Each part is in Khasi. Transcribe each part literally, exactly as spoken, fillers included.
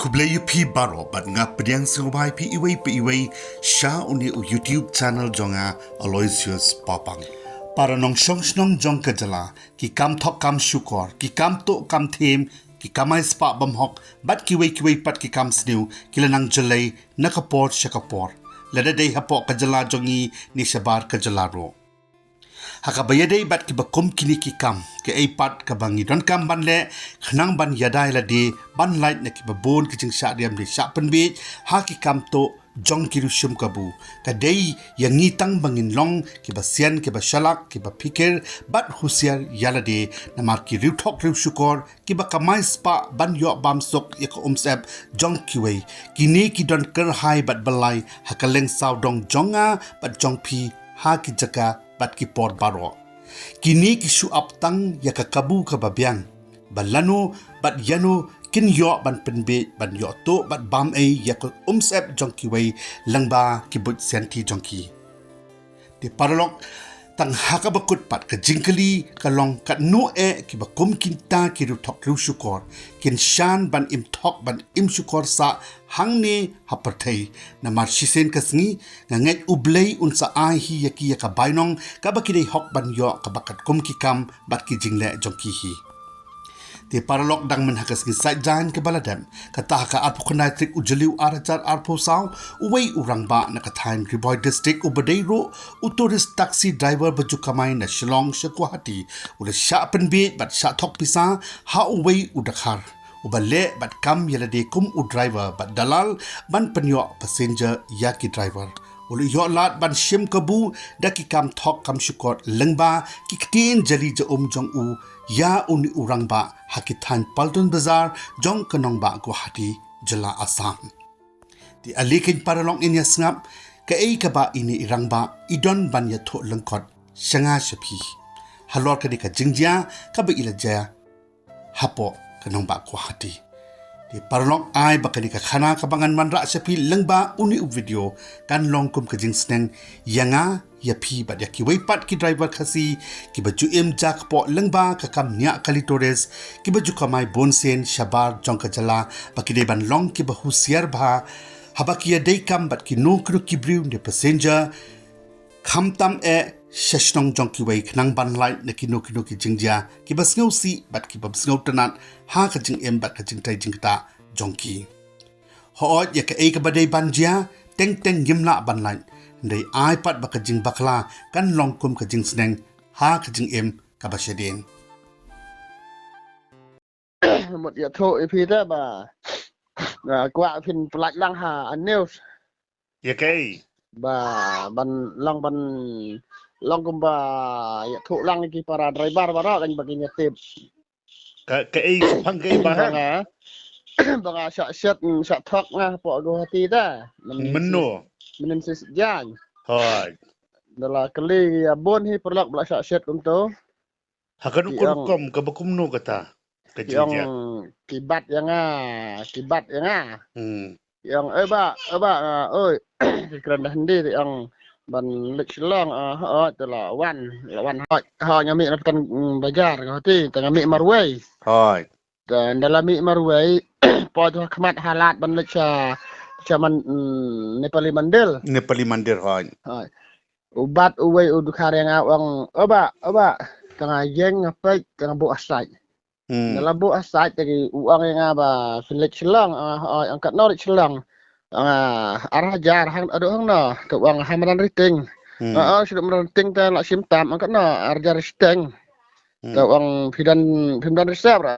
Khublei ïa phi baroh bad nga pdiang sngewbha ïa phi iwei pa iwei sha une u YouTube channel jong nga, Aloysius Papang. Para nongshong shnong jong ka jylla, ki kam thok kam shukor, ki kam tuh kam thiem, ki kamai spah bymhok bad kiwei kiwei pat ki kam sniew ki la nang jyllei na ka por sha ka por. Lada dei hapoh ka jylla jong ngi ne shabar ka jylla ruh. Ha kaba ïadei bad kiba kum kine ki kam, kaei pat kaba ngi donkam ban leh khnang ban ïada ïa lade ban lait na kiba bun ki jingshah riam ne shah pynbiej ha ki kam tuh jong ki riew shim kabu, ka dei ïa ngi tang ba ngin long kiba sian, kiba shalak, kiba phikir bad husiar ïa lade, namar ki riew thok riew shukor kiba kamai spah ban ïoh bam suk ïa ka umsyep jong kiwei, kine ki don kyrhai bad byllai ha ka lyngsawdong jong nga bad jong phi ha ki jaka bad ki por baroh. Kine ki shu ap tang ïa ka kabu kaba biang ba lano bad ïano kin ïoh ban pynbiej, ban ïoh tuh bad bam ei ïa ka umsyep jong kiwei lyngba ki buit sianti jong ki. Te paralok, tang ha kaba kut pat ka jingkylli ka long, katno eh kiba kum kita ki riew thok riew shukor kin shan ban im thok ban im shukor sah hangne ha pyrthei? Namar shisien ka sngi nga ngeit U Blei un sa ai hi ïa ki ïa ka bainong kaba ki dei hok ban ïoh, kaba katkum ki kam bad ki jingleh jong ki hi. Te paralok, dang mynha ka sngi Saitjaiñ kaba la dep, kata ha ka arphew khyndai tarik u Jylliew ar hajar arphew saw, uwei u rangbah na ka thaiñ Ri Bhoi District uba dei ruh u tourist taxi driver ba ju kamai na Shillong sha Guwahati u la shah pynbiej bad shah thok pisa ha uwei u dkhar uba leh bad kam ïa lade kum u driver bad dalal ban pynïoh passenger ïa ki driver. U la ïoh lad ban shim kabu da ki kam thok kam shukor lyngba ki ktien jali ja um jong u ïa une u rangbah ha ki thaiñ Paldon Bazar jong ka nongbah Guwahati, jylla Assam. Te ale keiñ paralok, ngin ïa sngap kaei kaba ine i rangbah i don ban ïathuh lyngkot sha nga sha phi halor kane ka jingjia kaba i la jia hapoh ka nongbah Guwahati. Te paralok, ai ba kane ka khana kaba ngan wanrah sha phi lyngba une u video kan long kum ka jingsneng ïa nga, ïa phi bad ïa kiwei pat ki driver Khasi kiba ju im jakpoh lyngba ka kam ñiah kali tourist, kiba ju kamai bunsien shabar jong ka jylla ba ki dei ban long kiba husiar bha haba ki ïadei kam bad kino kino ki briew ne passenger, khamtam eh sha shnong jong kiwei, khnang ban lait na kino kino ki jingjia kiba sngewsih bad kiba sngewtynnat ha ka jingim bad ka jingtrei jingktah jong ki. Hooid, ïa kaei kaba dei ban jia teng teng ngim lah ban lait, hynrei ai pat ba ka jingbakla kan long kum ka jingsneng ha ka jingim kaba shadien. Mut ïathuh ïa phi te ba, ba kwah phin pyllait lang ha news. Ïa kaei? Ba ban long, ban long kumba ïathuh lang ïa ki para driver baroh, kan ba kin ïa tip. Ka, kaei, shaphang kaei, Bah? Ba nga, ba nga shah shet, mm, shah thok nga hapoh Guwahati te. Mynno? Mynnin Saitjaiñ. Hooid. Da la kylli ïa bun hi paralok ba la shah shet kumto. Ha kano ka rukom, kaba kumno kata ka jingjia? Ki bat ïa nga, ki bat ïa nga. Hmm. Ki ong, "Eh, bah, eh, bah, ah, oi." Ki kren da Hindi, ki ong, "Ban leit Shillong, ah, hooid, te la wan, la wan, hooid, hooid, nga mih na Patan, mm, Bazaar, nga hati, te nga mih marwei." Hooid. Te nda la mih marwei, poi tu ha khmat ha lad ban leit sha, sha man, mm, Nepali Mandir. Nepali Mandir, hooid. Hooid. U bat uwei u dkhar ïa nga, u ong, "O bah, o bah." Te nga ïeng nga peit, te nga buh ha sait. Hmm. Nga la buh ha sait, te u ong ïa nga ba phin leit Shillong, ah, ong katno leit Shillong. Ong, ah, ar hajar, hang, haduh hangno. Te u ong ha Madan Riting. Hmm. Ong, ong shu dei Madan Riting te la shim tam, ong katno, ar hajar shiteng. Hmm. Te u ong phi don, phim don reserve ra.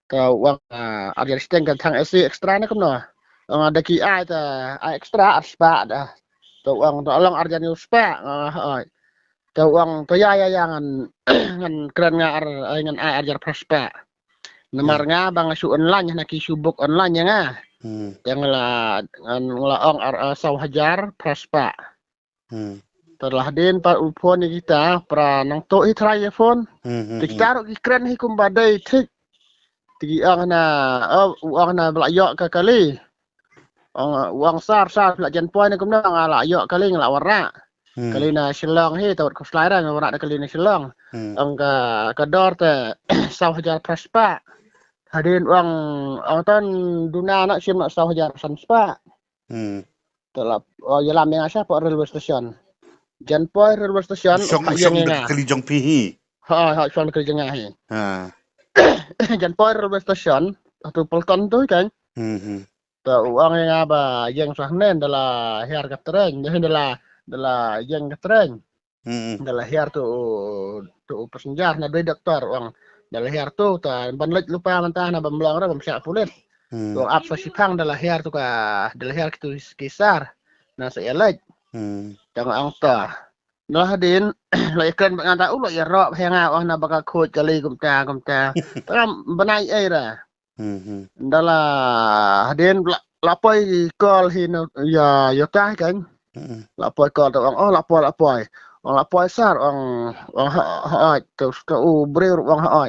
Te u ong, ah, ar hajar shiteng, kan thang A C extra ne kumno. Ong da ki ai te, ai extra ar spah da. Te u ong te long ar hajar hynñiew spah, ah, oi. Te u ong te ïa, ïa, ïa, ngan, ngan kren nga ar, ai, ngan ai ar hajar phra spah. Namar nga ba nga shu online, na ki shu book online ïa nga. Hmm. Te nga la, ngan, nga la ong ar, ah, saw hajar phra spah. Hmm. Te la hadien pat u phone ïa kita, para nongtuh hi trai ïa phone. Hmm, hmm, hmm. Te kita ruh ki kren hi kumba dei thik. Te ki ong na, oh, u ong na ba la ïoh ka kali. Ong, u ong sir, sir, phi la jan poi ne kumno, nga la ïoh kali, nga la wanrah. Hmm. Kali na Shillong hi, te wat khuslai ra, nga wanrah da kali na Shillong. Hmm. Ong ka, ka dor te saw hajar phra spah. Hadien u ong, ong tan duna na shim na saw hajar san spah. Hmm. Te la, oh, ïalam ïa nga sha pdeng railway station. Jan poi railway station, shong, shong ïa nga. Kali jong phi hi. Ha, ha, shong kali jong nga hi. Ha. Jan poi railway station, tu Pulton tu kan. Hmm, hmm. Te u ong ïa nga ba ïeng sha hangne da la hiar ka train, da la, da la ïeng ka train. Hmm. Da la hiar tu, tu passenger na doi doktor u ong. Da la hiar tu, ta ban leit lypa mynta na bym long ra bym shah pulit. Hmm. Tu ap sa shipang da la hiar tu ka, da la hiar ki tu ki sar. Na sa ïa leit. Hmm. Tang ong ta. Na hadien, la ïa kren bad nga ta u la ïa rok ha nga ong na ba ka khuid kali kumta, kumta. Tang bnai ei ra. Hmm, hmm. Da la hadien la, la poi call hi na ïa, ïa ta kan. Hmm. La poi call tu ong, oh, la poi, la poi. Ong la poi sar, ong, ong ha, ha, ha, tu, tu u briew ong ha, ha.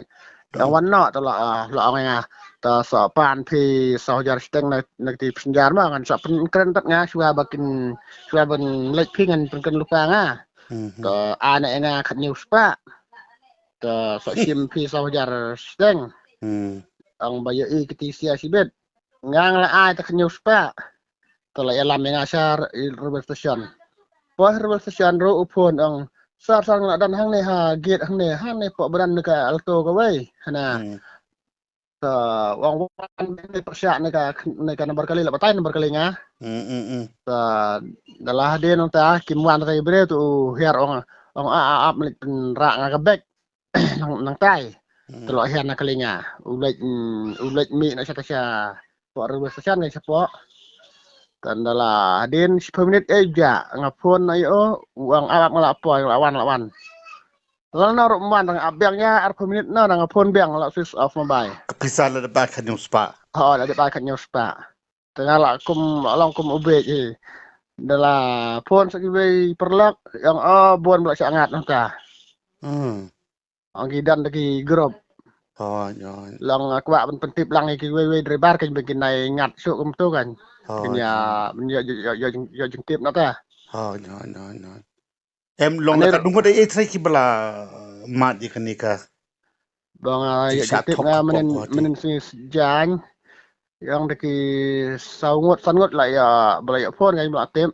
Ong wan noh tu la, ah, la ong ïa nga. Ta sa pan phi saw hajar shiteng na, na kti passenger ma ngan sa pynkren tat nga shuwa ba kin, shuwa ban leit phi ngan pynkren lypa nga. Hmm, hmm. Ta ai na ïa nga khathynñiew spah. Ta sa shim phi saw hajar shiteng. Hmm. Ong ba ïohi kti sia shibit. Nga nga la ai ta khathynñiew spah. Ta la ïalam ïa nga sha railway station. Poi railway station ruh u phone ong, sar, sar, nga la don hangne ha gate hangne, hangne pok ba don ka alto kawei. Hana. Hmm. Ta ong wan ne pyrshah ne ka, ne ka number kali, la batai number kali nga. Hmm, hmm, hmm. Ta da la hadien ong ta kim wan ta i briew tu u hiar ong, ong a, a, ap, mleit pynrah nga ka bag. Nang, nang tai. Hmm. Te la hiar na kali nga. U leit, mm, u leit mih na sha ta sha pok railway station ngan sha pok. Tan da la hadien shiphew minit ei ja nga phone na ïa u, u ong ap, ap, nga la poi, nga la wan, la wan. La na ruh man dang ap biang ïa arphew minit na nga phone biang la switch off mobile. Ka pisa la dep bai khathynñiew spah. Ha, la dep bai khathynñiew spah. Te nga la kum, long kum u bieit hi. Da la phone sa kiwei paralok, ong oh bun ba la shah ngat nangta. Hmm. Ong ki don da ki group. Oh, ïa. Long, ah, kwah ban pyntip lang ïa kiwei wei driver kan ba kin nai ngat shuh kumtu kan. Oh, kin ïa, ïa. Ban ïa, ïa, ïa, ïa jingtip nangta. Oh, ïa, ïa, ïa. Em long la ka dang dei ei trai ki ba la mad ïa kane ka. Ba nga ïa jingtip nga mynnin, mynnin sngi Saitjaiñ. Ïa da ki saw ngut, san ngut la ïa, ba la ïa phone nga ïa ba la tip.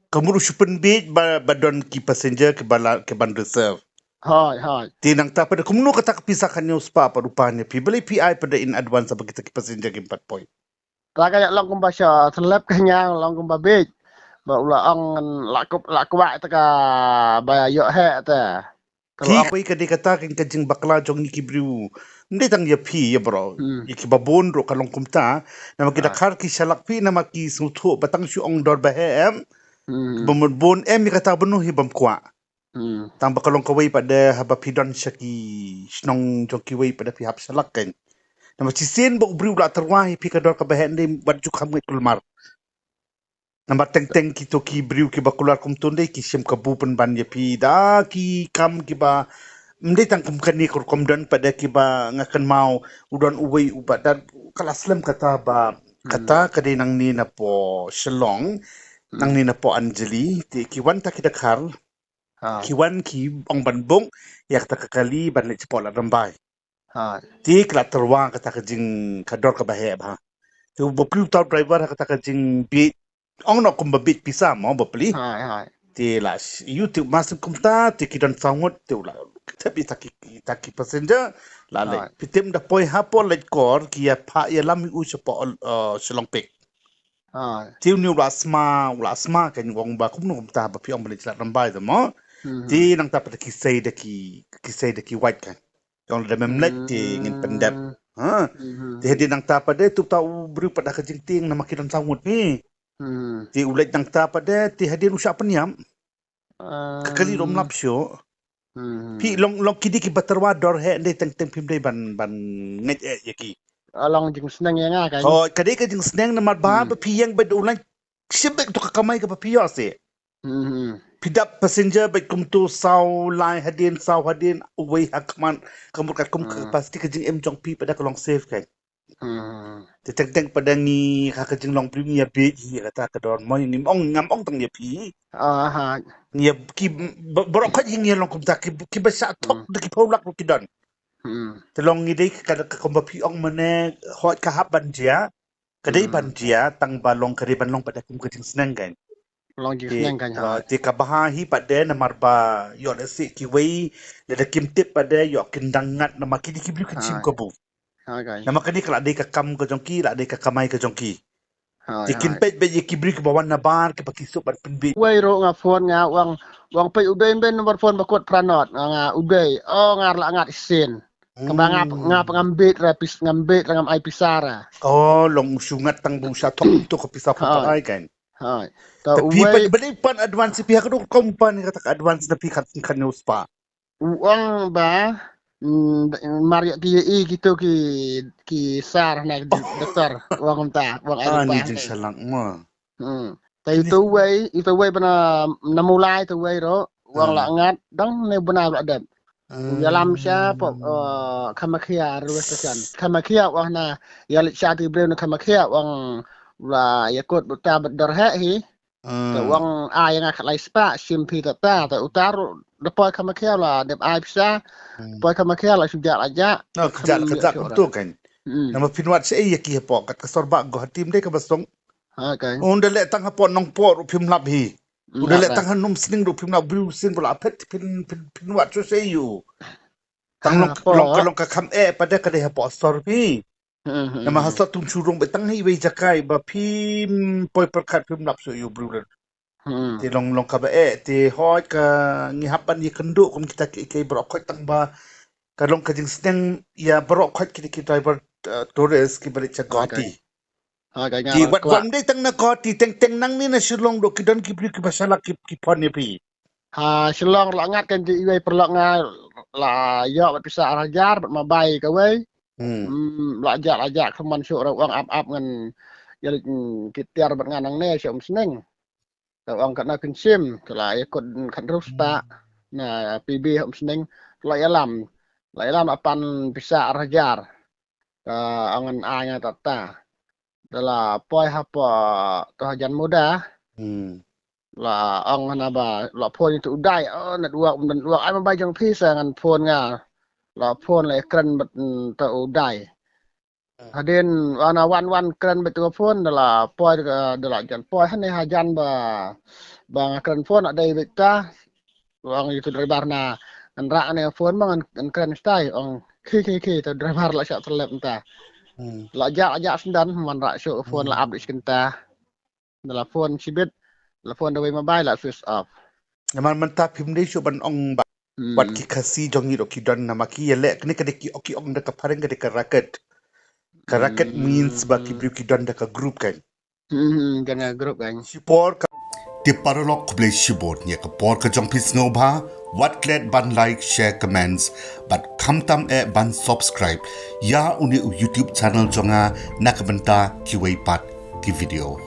Ka mut u shu pynbieit ba, ba don ki passenger ki ba la, ki ban reserve. Hooid, hooid. Te nangta pat kumno kata ka pisa khathynñiew spah pat u pan ïa phi, balei phi ai pat in advance ba kita ki passenger kim pat poi. Ta ka ïa long kumba sha slep ka ïa long kumba bieit. Ba u la ong la kup, la kwah ta ka ba ïoh heh ta. Ki kawei ka dei kata ka jingbakla jong ngi ki briew. Ym dei tang ïa phi ïa bro. Hmm. Ïa ki babun ruh ka long kumta. Namar ki da khar ki shalak phi namar ki sngewthuh ba tang shu ong dor ba heh em. Hmm. Ba mut bun em ïa kata bun hi bym kwah. Hmm. Tang ba ka long kawei pat de haba phi don sha ki shnong jong kiwei pat de phi hap shalak kan. Namar shisien ba u briew u la tyrwa ïa phi ka dor kaba heh ym dei wat ju kham ngeit kulmar. Namar teng teng kito ki briew kiba kular kumto ym dei ki shim kabu pynban ïa phi da ki kam kiba ym dei tang kum kane ka rukom don pat de kiba nga kynmaw u don uwei uba da ka la slem kata ba kata ka dei nangne na po Shillong nangne na po Anjali te ki wan ta ki da khar ki wan ki ong ban bok ïa kata ka kali ban leit shapoh Lad Rymbai. Te ka la tyrwa kata ka jing ka dor kaba heh bha. Te u bapli uta u driver ha kata ka jingbieit ong noh kumba bieit pisa mo bapli. Te la ïoh te u masem kumta te ki don saw ngut te u la thep ïa ta ki, ta ki passenger la leit. Phi tip da poi hapoh Laitkor ki ïa phah ïalam ïa u shapoh, uh, Shillong Peak. Te une u la sma, u la sma ka ong ba kumno kumta ba phi ong ba leit sha Lad Rymbai te mo. Te nangta pat ki sei da ki, ki sei da ki wait ka. Ong lada mem leit te ngin pyndep. Ha. Te hadien nangta pat de tu ta u briew pat da ka jingtieng namar ki don saw ngut ni. Te u leit nangta pat de te hadien u shah pynïap. Ka kali ruh ym lap shuh. Phi long, long ki dei kiba tyrwa dor heh ym dei teng teng phim dei ban, ban ngeit eh ïa ki. Long jingsneng ïa nga ka. Hooid, ka dei ka jingsneng namar ba, ba phi ïeng beit u lait shim beit to ka kamai kaba phi ïoh seh. Phi dap passenger beit kumto saw lai hadien, saw hadien, uwei ha khmat, ka mut katkum ka capacity ka jingim jong phi pat da ka long safe ka. Te teng teng pat da ngi ha ka jinglong briew ngi ïa bieit hi kata ka dor mo, ngim ong, ngam ong tang ïa phi. Ngi ïa ki baroh khoit hi ngi ïa long kumta ki, kiba shah thok da ki phew lak ruh ki don. Hmm. Te long ngi dei ka, ka kumba phi ong mynne, hooid ka hap ban jia, ka dei ban jia, tang ba long ka dei ban long pat da kum ka jingsneng kan. Long jingsneng kan, ha. Te ka bha hi pat de namar ba ïoh lehse kiwei lada kim tip pat de ïoh kin dang ngat namar kine ki briew kin shim kabu. Namar kane ka la dei ka kam ka jong ki, la dei ka kamai ka jong ki. Te kin peit beit ïa ki briew kiba wan nabar kiba ki suk ban pynbeit. Wei ruh nga phone nga u ong, u ong peit u dei, u dei number phone ba kut phra not, nga, nga u dei. Oh, nga la ngat shisien. Kaba nga, nga ngam beit ra pis, ngam beit ra ngam ai pisa ra. Oh, long u shu ngat tang ba u shu thok tu ka pisa phone ai kan. Hai. Te phi pat ba dei pan advance phi ha ka dei company kata ka advance na phi khat khat ne u spah. U ong ba, mm, mar ïa ki ïa i kito ki, ki sar na ki doktor, u ong kumta, u ong ai. Ah, ni jingsalang mo. Hmm. Te ito wei, ito wei ba na, na Mawlai ito wei ruh, u ong la ngat, dang ne bna la dep. U ïalam sha pok, eh, Kamakhia railway station. Kamakhia u ong na, ïa leit sha ti briew na Kamakhia u ong la ïa kut uta bad dor heh hi. Te u ong ai nga khatlai spah, shim phi ta ta, te uta ruh da poi Kamakhia la dep ai pisa. Poi Kamakhia la shu jah la jah. No, ka jah, ka jah kumtu kan. Namar phin wad sha ei ïa ki hapoh kat ka sor ba Guwahati ym dei kaba song. Ha kan. Un da leh tang hapoh Nongpoh ruh phim lap hi. Un da leh tang ha Umsning ruh phim lap, briew sing ruh la phet phin, phin, phin wad sha ei u. Tang long, long ka, long ka kham eh pat de ka dei hapoh sor phi. Namar ha sor tum shu rung beit tang ha iwei jaka ba phim poi pyrkhat phim lap shuh ïa u briew lad. Te long, long kaba eh, te hooid ka ngi hap ban ïakynduh kum kita kiei kiei baroh khoit tang ba ka long ka jingsneng ïa baroh khoit kita ki driver, eh, tourist kiba leit sha Guwahati. Ki wat, wat ym dei tang na Guwahati, teng teng nangne na Shillong ruh ki don ki briew kiba shalak ki, ki phone ïa phi. Ha Shillong la ngat kan, te iwei paralok nga la ïoh bad pisa ar hajar bad mobile kawei. Hmm. Hmm, la jah, la jah, khlem man shuh ruh u ong ap ap ngan ïa leit, hmm, ki tiar bad nga nangne sha Umsning. Te u ong katno kin shim, te la ïa kut khathynriew spah na P B ha Umsning, la ïalam. La ïalam la pan pisa ar hajar. Te u ong ngan ai nga ta ta. Te la poi hapoh to hajan Muda. Hmm. La ong hana ba la phone ïa uto u dai, oh, network, network, ai mobile jong phi sa ngan phone nga. La phone la kren bad, mm, uto u dai. Hadien wan wan kren bad uto u phone, da la poi, da la jan poi hane hajan ba, ba nga kren phone la dei beit ta. Ong ïa uto u driver na ngan rah ne phone ma ngan, ngan kren stai, ong khi khi khi, uto u driver la shah tyllep mynta. Hmm. La jah, la jah syndan, man rah shuh phone la ap dei shi kynta. Da la phone shibit, la phone da wei mobile la switch off. Namar mynta phim dei shuh ban ong ba wat ki Khasi jong ngi ruh ki don namar ki ïaleh kane ka dei ki, ki ong da ka phareng ka dei ka racket. Ka racket means ba ki briew ki don da ka group kan. Hmm, don ka group kan. Shipor ka. Te paralok khublei shibun ïa ka por ka jong phi sngewbha, wat klet ban like, share, comments, bad khamtam eh ban subscribe ïa une u YouTube channel jong nga na ka bynta kiwei pat ki video.